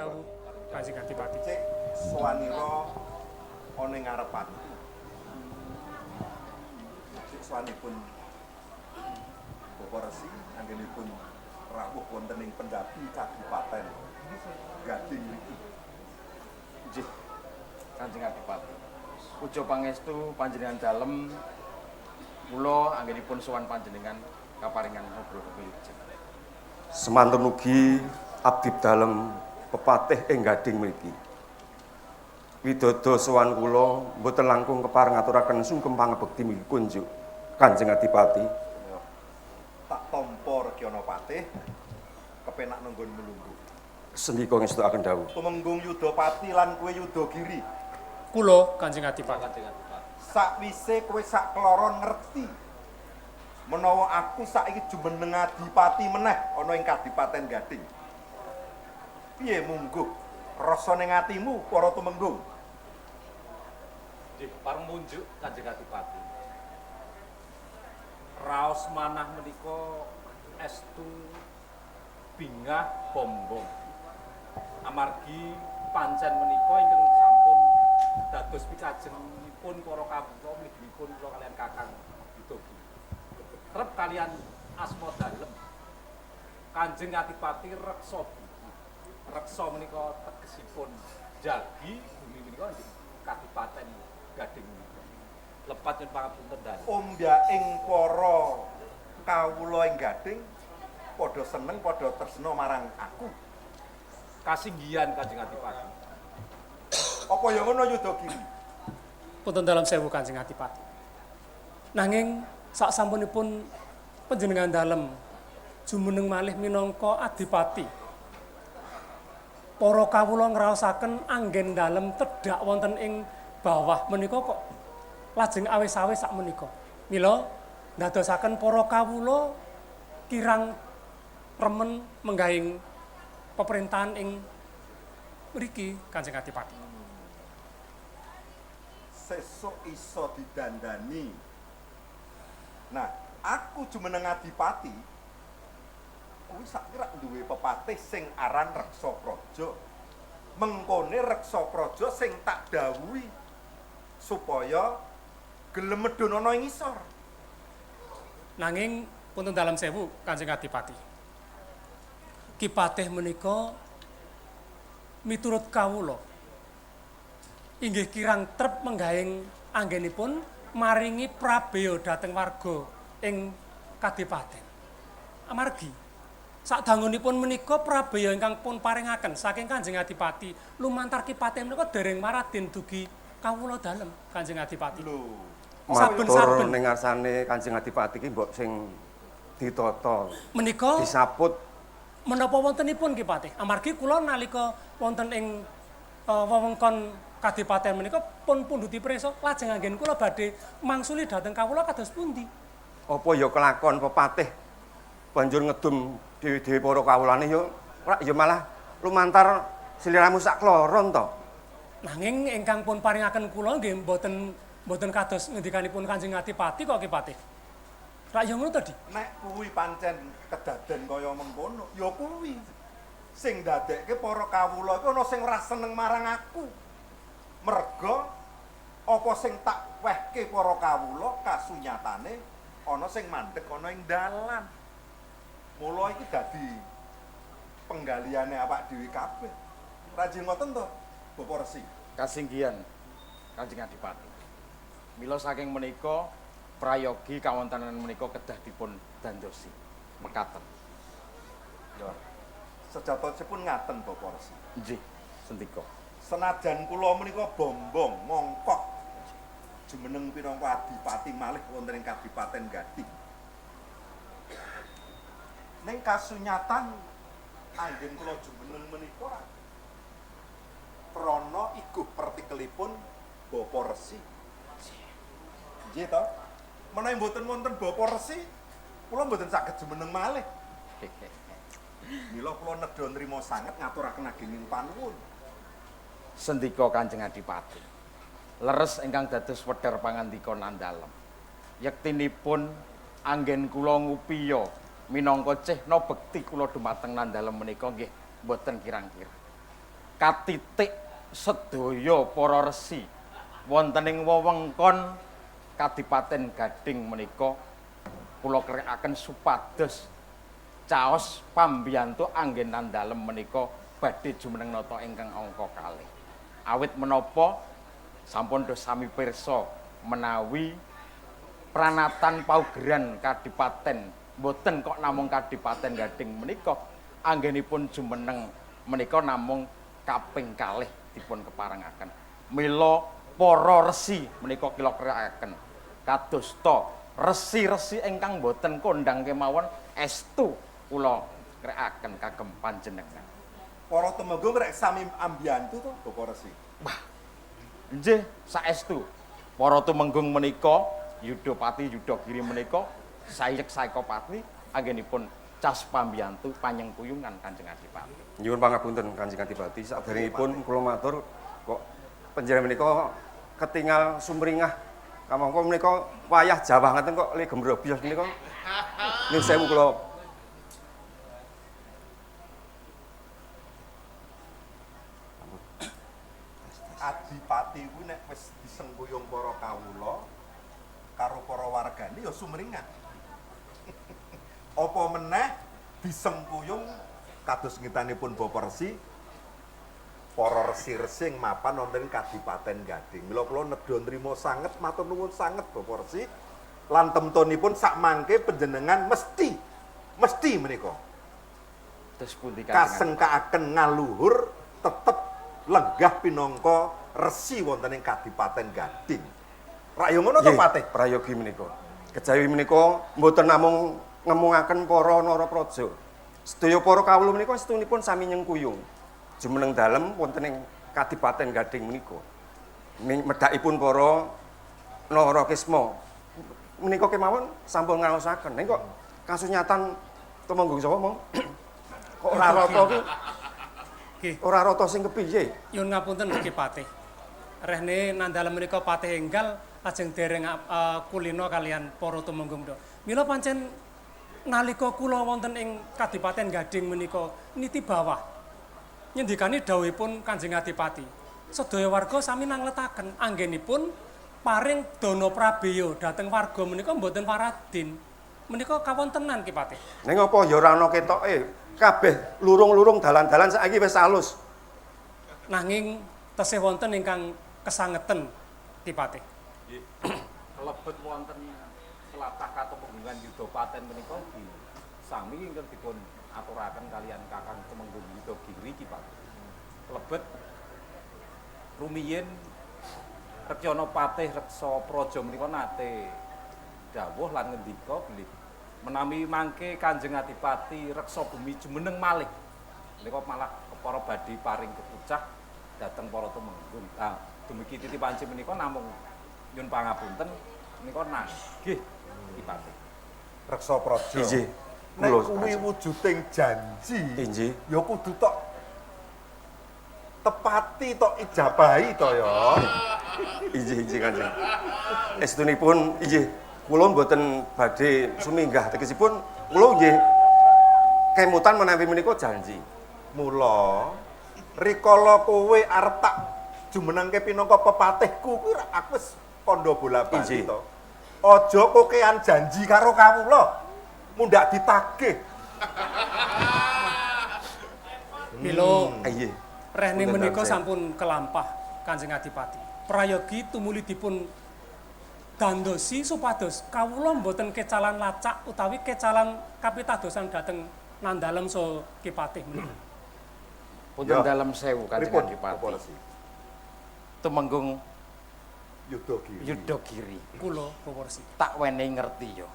dawuh Kanjeng Adipati. Cek sowanira ana ing ngarepanku. Cek sowanipun Bapak Resi anggenipun rawuh wonten ing pendhapi Kadipaten Gading mriki. Nggih. Kanjeng Adipati. Puja pangestu panjenengan dalem kula anggenipun sowan panjenengan kaparingan ngobrol wilujeng. Semanten ugi abdi dalem pepatih ing Gading mriki. Widodo sowan kula mboten langkung kepareng ngaturaken sungkem pangabekti mriki kunjuk Kanjeng Adipati. Tak tampa Rekyana Patih kepenak nanggon mulungguh. Sendika ngestukaken dawuh. Tumenggung Yudapati lan kowe Yudagiri. Kula Kanjeng Adipati. Sakwise kowe sak kloron ngerti menawa aku saiki jumeneng adipati meneh ana ing Kadipaten Gading. Piye mungguh rasa ning atimu para tumenggung? Nggih, pareng munjuk Kanjeng Adipati. Raos manah menika estu bingah bombong. Amargi pancen menika ingkang sampun dados pikajengipun para kawula mliginipun kula kaliyan Kakang Yudagiri. Trep kaliyan asma dalem Kanjeng Adipati Reksa Bumi. Reksa menika tegesipun jagi bumi menika nggih Kadipaten Gading menika. Lepat nyuwun pangapunten dalem. Ombyaking para kawula ing Gading padha seneng padha tresna marang aku. Kasinggihan Kanjeng Adipati. Apa ya ngono Yudagiri? Punten dalem sewu Kanjeng Adipati. Nanging sak sampunipun panjenengan dalem jumeneng malih minangka adipati. Para kawula ngraosaken anggen dalem tedhak wonten ing bawah menika kok lajeng awis-awis sak menika. Mila ndadosaken para kawula kirang remen menggahing peperintahan ing mriki Kanjeng Adipati. Sesuk iso didandani. Nah, aku jumeneng adipati kuwi sakira duwe pepatih sing aran Reksa Praja. Mengkone Reksa Praja sing tak dawuhi supaya gelem medhun ana ing ngisor. Nanging punten dalem sewu Kanjeng Adipati. Ki Patih menika miturut kawula inggih kirang trep menggahing anggenipun maringi prabeya dhateng warga ing kadipaten. Amargi sadangunipun menika prabeya ingkang pun paringaken saking Kanjeng Adipati lumantar Ki Patih menika dereng maradin dugi kawula dalem Kanjeng Adipati. Lho, Matur Saben-saben. ning ngarsane Kanjeng Adipati ki mbok sing ditata, Menika disaput. Menapa wontenipun Ki Patih? Amargi kula nalika wonten ing wewengkon kadipaten menika pun punduti prisa lajeng anggen kula badhe mangsuli dhateng kawula kados pundi? Apa ya kelakon pepatih banjur ngedum dhewe-dhewe para kawulane ya ora ya malah lumantar sliramu sak kloron to. Nanging ingkang pun paringaken kula nggih mboten mboten kados ngendikanipun Kanjeng Adipati kok Ki Patih. Rak ya ngono to, Di? Nek kuwi pancen kedaden kaya mengkono, ya kuwi sing ndadekke para kawula iku ana sing ora seneng marang aku. Merga apa sing tak wehke para kawula kasunyatane ana sing mandeg ana ing dalan. Mula iki dadi penggaliane awak dhewe kabeh. Rajin ngoten to, Bapak Resi? Kasinggihan Kanjeng Adipati. Mila saking menika prayogi kawontenan menika kedah dipun dandosi mekaten. Ya. Sejatosipun ngaten Bapak Resi. Nggih, sendika. Senajan kula menika bombong mongkok jumeneng pinangka adipati malih wonten ing Kadipaten Gading. Ning kasunyatan anggen kula jumeneng menika krana iguh pertikelipun Bapak Resi. Nggih to? Menawi mboten wonten Bapak Resi, kula mboten saged jumeneng malih. Mila kula nedha nrima sanget ngaturaken agenging panuwun. Sendika Kanjeng Adipati. Leres ingkang dados wedhar pangandika nandalem. Yektinipun anggen kula ngupiya minangka cehna bekti kula dumateng nandalem menika nggih mboten kirang-kirang. Katitik sedaya para resi wonten ing wewengkon Kadipaten Gading menika kula kerekaken supados caos pambiyantu anggenan dalem menika badhe jumeneng nata ingkang angka kalih. Awit menapa sampun do sami pirsa menawi pranatan paugeran kadipaten mboten kok namung Kadipaten Gading menika anggenipun jumeneng menika namung kaping kalih dipun keparengaken. Mila para resi menika kula kerekaken kadosta resi-resi ingkang boten kondhang kemawon estu kula krekaken kagem panjenengan. Para tumenggung rek sami ambiyantu to Bapak Resi. Wah. Nggih, saestu. Para tumenggung menika Yudapati Yudagiri menika sayek saekapati anggenipun cas pambiyantu panyengkuyungan Kanjeng Adipati. Nyuwun pangapunten Kanjeng Adipati, saderengipun kula matur kok panjenengan menika ketingal sumringah kamangka menika wayah jawah ngaten kok le gemrobios menika. Nyuwun sewu kula. Adipati kuwi nek wis disengkuyung para kawula karo para wargane ya sumringah. Apa meneh disengkuyung kados ngitanipun Bapak Resi, para resi-resi ing mapan wonten Kadipaten Gading. Mila kula nedha nrima sanget, matur nuwun sanget Bapak Resi. Lan temtonipun sakmangke panjenengan mesti menika. Terus pundi Kanjeng? Kasengkaaken ngaluhur tetep lenggah pinangka resi wonten ing Kadipaten Gading. Rak yo ngono to, Patih? Prayogi menika. Kejawi menika mboten namung ngemungaken para narapraja. Sedaya para kawula menika estunipun sami nyengkuyung. Jumeneng dalem wonten ing Kadipaten Gading menika. Medhakipun para narakisma menika kemawon sampun ngaosaken. Ning kok kasunyatan tumenggung sapa mong? Kok ora rata ku? Nggih. Ora rata sing kepiye? Nyuwun ngapunten Ki Patih. Rehne nandalem menika Patih enggal lajeng dereng kulino kalian para tumenggung menika. Mila pancen nalika kula wonten ing Kadipaten Gading menika niti bawah. Nyendikani dawuhipun Kanjeng Adipati. Sedaya warga sami nangletaken anggenipun paring dana prabeya dhateng warga menika mboten waradin. Menika kawontenan Ki Patih. Ning apa ya ora ana ketoke. Kabeh lurung-lurung dalan-dalan saiki wis alus. Nanging tesih wonten ingkang kesangeten Ki Patih. Nggih. Kelebet wonten tlatah Katumenggungan Yudapaten menika ugi sami ingkang dipun aturaken kalian Kakang Tumenggung Yudagiri Ki Patih. Kelebet rumiyin Rekyana Patih Reksa Praja menika nate dawuh lan ngendika bilih menawi mangke Kanjeng Adipati Reksa Bumi jumeneng malih menika malah kepara badhe paring kepucah dhateng para tumenggung. Ah, dumugi titi panci menika namung nyun pangapunten menika nagih Ki Patih. Reksa Praja. Inggih. Nek kuwi wujuding janji, inggih, ya kudu tok tepati tok ijabahi to ya. Inggih, inggih Kanjeng. Estunipun inggih kula mboten badhe suminggah tegesipun kula nggih kemutan menawi menika janji. Mula rikala kowe arep tak jumenengke pinangka pepatihku kuwi aku wis kandha bola-bali to. Aja kokean janji karo kawula. Mundhak ditagih. Mila nggih. Rehne menika sampun kelampah Kanjeng Adipati. Prayogi tumuli dipun dandosi supados kawula mboten kecalan lacak utawi kecalan kapitadosan dhateng nandalem so Ki Patih menika. Punten dalem sewu Kanjeng Adipati. Tumenggung Yudagiri. Yudagiri. Kula Bapak Resi. Tak wenehi ngerti ya.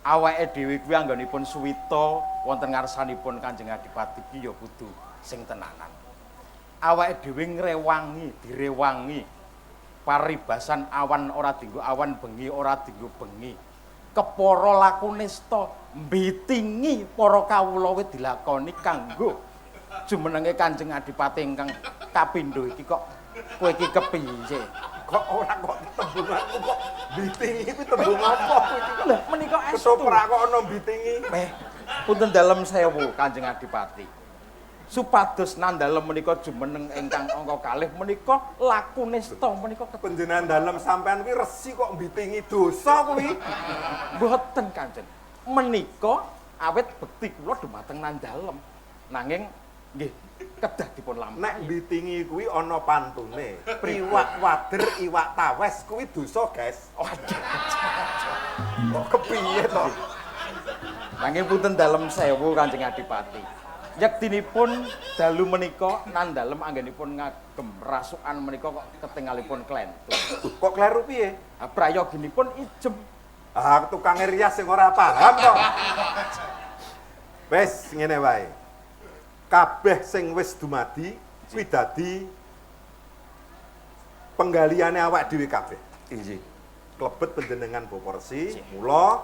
Awake dhewe kuwi anggonipun suwita wonten ngarsanipun Kanjeng Adipati ki ya kudu sing tenanan. Awake dhewe ngrewangi, direwangi. Paribasan awan ora dinggo awan, bengi ora dinggo bengi. Kepara laku nista mbitingi para kawula wis dilakoni kanggo jumenenge Kanjeng Adipati ingkang kapindho iki kok kowe iki kepiye? Kok ora kok tembunganku kok mbitingi kuwi tembung apa kuwi iki kok? Lah menika estu. Ketoprak kok ana mbitingi. Punten dalem sewu Kanjeng Adipati. Supados nandalem menika jumeneng ingkang angka kalih menika laku nista menika Panjenengan dalem sampean kuwi resi kok mbitingi dosa kuwi. Mboten Kanjeng. Menika awit bekti kula dumateng nandalem. Nanging nggih kedah dipun lampahi. Nek mbitingi kuwi ana pantune. Iwak wader, iwak tawes kuwi dosa, guys. Waduh. Kok kepiye to? Nanging punten dalem sewu Kanjeng Adipati. Yektinipun dalu menika nandalem anggenipun ngagem rasukan menika kok ketingalipun klentu. Kok kleru piye? Ha prayoginipun ijem. Ah, tukang rias sing ora paham kok. Wis ngene wae. Kabeh sing wis dumadi kuwi dadi penggaliane awak dhewe kabeh. Inggih. Klebet panjenengan Bapak Resi, mula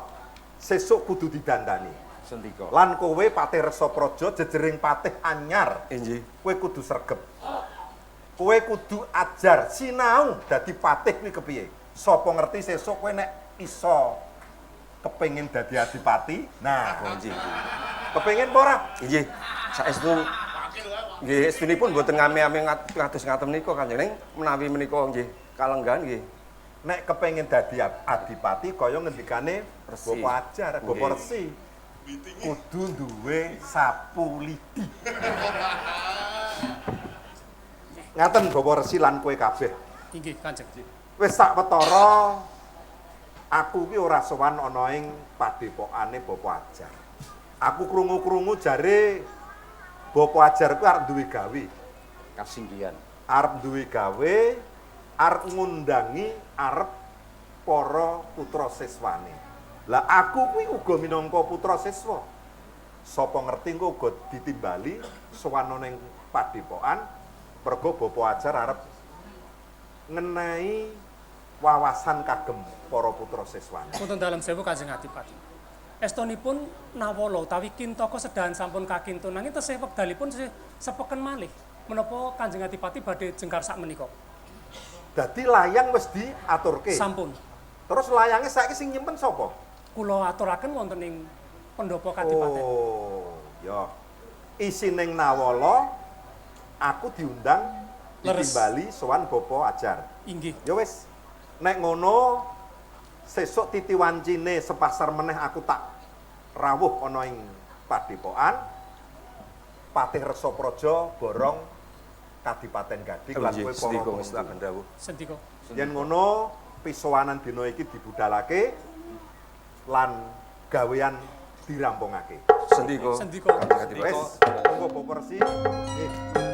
sesuk kudu didandani. Sendika. Lan kowe Patih Resa Praja jejering patih anyar. Inggih. Kowe kudu sregep. Kowe kudu ajar sinau dadi patih kuwi kepiye. Sapa ngerti sesuk kowe nek iso kepengin dadi adipati. Nah, Oh, nggih. kepengin apa ora? Inggih. Saestu nggih estunipun mboten ngame-ame ngados ngaten menika Kanjeng ning menawi menika nggih kalenggahan nggih. Nek kepengin dadi adipati kaya ngendikane Resi. Bapak Ajar, Bapak Nggih. Resi. Kudu duwe sapu lidi. Ngaten Bapak Resi lan kowe kabeh. Inggih, Kanjeng. Wis sak wetara aku ki ora sowan ana ing padhepokane Bapak Ajar. Aku krungu-krungu jare Bapak Ajar kuwi arep duwe gawe. Kasinggihan. Arep duwe gawe, arep ngundangi arep para putra siswane. Lah aku kuwi uga minangka putra siswa. Sapa ngerti engko uga ditimbali sowan ana ing padhepokan mergo Bapak Ajar arep ngenehi wawasan kagem para putra siswane. Punten dalem sewu Kanjeng Adipati. Estunipun Nawala utawi Kintaka sedahan sampun kakintun nanging tesih wekdalipun tesih sepeken malih. Menapa Kanjeng Adipati badhe jengkar sak menika? Dadi layang wis diaturke. Sampun. Terus layange saiki sing nyimpen sapa? Kula aturaken wonten ing pendopo kadipaten. Oh, ya. Isining Nawala aku diundang Leres. ditimbali sowan Bapak Ajar. Inggih. Ya wis. Nek ngono sesuk titi wancine sepasar meneh aku tak rawuh ana ing padepokan Patih Resa Praja borong Kadipaten Gading lan Nggih, kowe para sendika tumenggung. ngestakaken dawuh. Sendika. Yen ngono pisowanan dina iki dibudalake lan gawean dirampungake. Sendika. Sendika. Kanjeng Adipati. Wis, monggo Bapak Resi. Nggih.